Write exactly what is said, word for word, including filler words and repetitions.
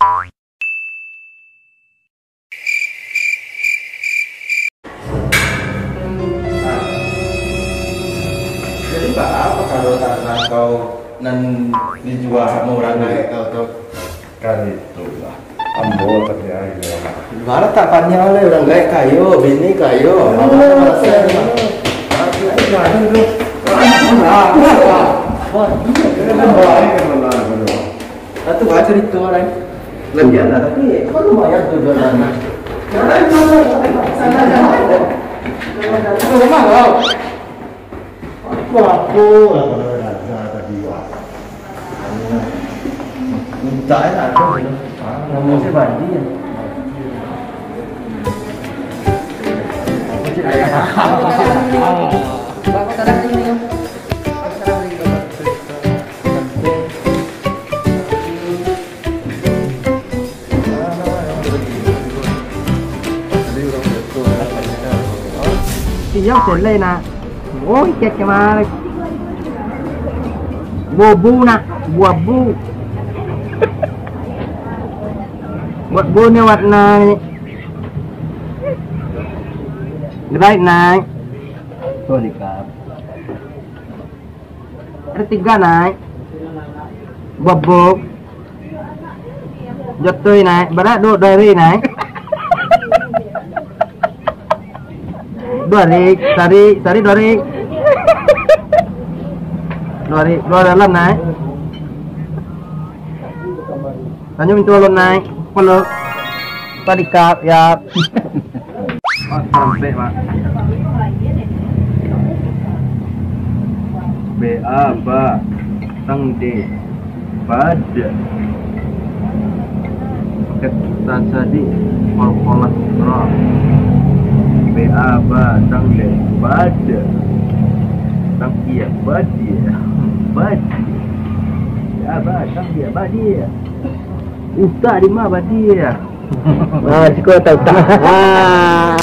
Jadi, baa pakaro tanah kau nan dijua samo urang gaek kau tu? Kan itulah, ambo tadi ayo. Bara tak paniang lai, urang gaek kayo, bini kayo. Alah, alah, alah. Atu, baik kan, alah, alah. Atu, baca cerita lain. Lagian lah, tapi kau lumayan tu jual tanah. Rumah kau. Aku apa lah kalau ada tadi, wah. Minta ya, ada. Nama saya Bandi ya. Bapak tadi ini ya. Iyo, selai nak. Oi, kek kemana? Bobu nak, buah bu. Buat bu ni warna ni. Baik, naik. Tuh, likap. Ada tiga, naik. Bobok. Jatuh, naik. Berat, dua, dua hari, naik. Dua hari, sehari, sehari dua hari. Dua hari, dua dalam, naik. Tanyo minta ulun naik, peluk. Tadi kap, ya. Mak, sampai, Mak. B A ba, tang D, bad. Kata tadi, qalqalah ra. B A ba, tang D, bad. Tang dia, bad dia. Bad. B A ba, tang dia, bad dia. Utak di ma badia? Ah, siko tak utak. Ah.